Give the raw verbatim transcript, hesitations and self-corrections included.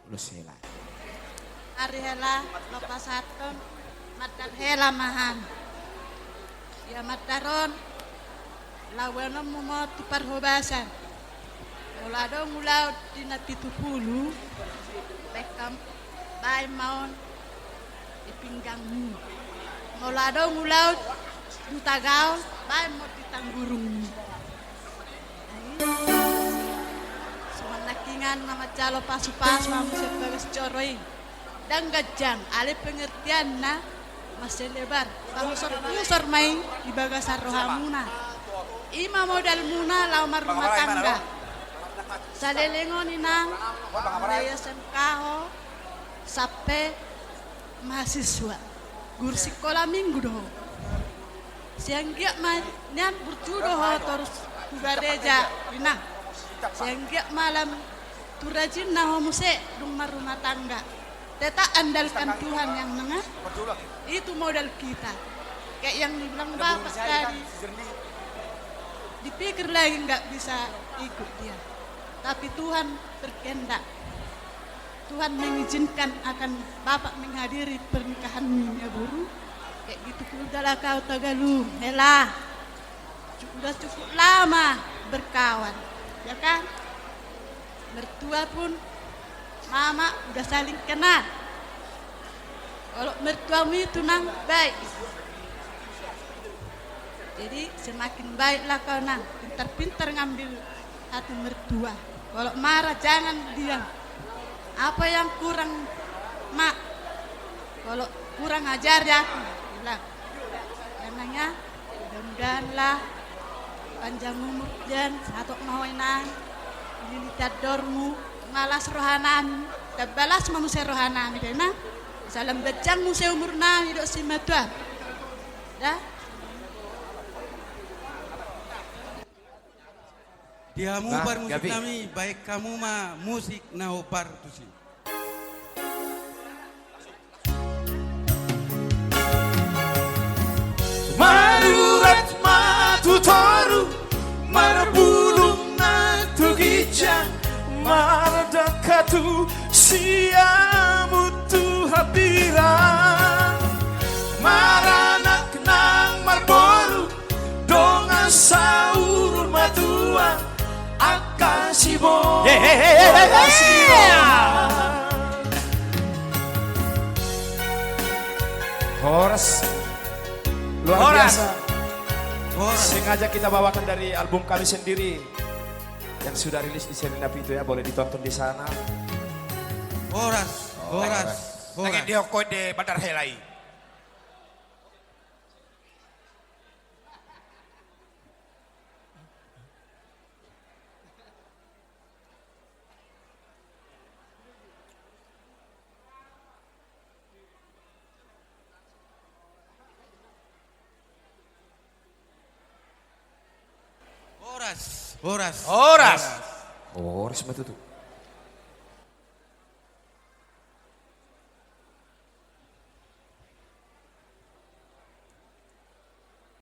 Ulos hela. Ari hela, lopasathon, mandar hela ma hami. Ia mandar on, labuanonmu ma tu parhobasan. Molo adong ulaon di na pitu pulu, baen ma on di pinggangmu. Molo adong ulaon di hutagaon, baen ma on di tanggurungmu. Songon nangkiningan na manjalo pasupasu hamu sian bagas joro i. Ndang ganjang, alai pengertianna mansai lebar. Pangusor-usor ma i di bagasan rohamuna. I ma modalmuna laho marrumah tangga. Saleleng on, Inang, mulai S M K ho sampe mahasiswa, guru sikola minggu do ho. Sai anggiat ma nian burju do ho torus tu gareja, Inang. Sai anggiat ma lam tu rajinna ho muse dung marrumah tangga. Tetap andalkan Tuhan, Inang, ah. Itu modal kita. Kayak yang dibilang Bapak tadi, dipikir lagi nggak bisa ikut dia. Tapi Tuhan berkehendak. Tuhan mengizinkan akan Bapak menghadiri pernikahannya, Guru. Kayak gitu pula lah kau, Tagalung. Hela. Cu-, udah cukup lama berkawan, ya kan? Mertua pun, mama udah saling kenal. Kalau mertuamu itu, Nang, baik. Jadi, semakin baiklah kau, Nang. Pintar-pintar ngambil hati mertua. Kalau marah, jangan diam. Apa yang kurang, Mak? Kalau kurang, ajari aku, bilang. Memangnya, mudah-mudahan lah panjang umur dan sahat ma ho, Inang. Dililiti andormu, malas rohanami. Tabalas ma muse rohanami, da, Inang. Salam ganjang muse umurnami dohot simatua. Da. Di hamu parmusik nami, baen hamu ma musik na hombar tusi. Marurat ma tu toru, marbulung nang tu ginjang, mardangka tu siamun tu hambirang, maranak nang marboru, dongan saur matua, angka sibo. He, he, he, he, he, he. Horas. Luar biasa. Horas. Sengaja kita bawakan dari album kami sendiri yang sudah rilis di seri na pitu, ya, boleh ditonton di sana. Horas, horas, horas. Lagi diokoi di bandar helai. Horas, horas, horas. Horas ma tutu.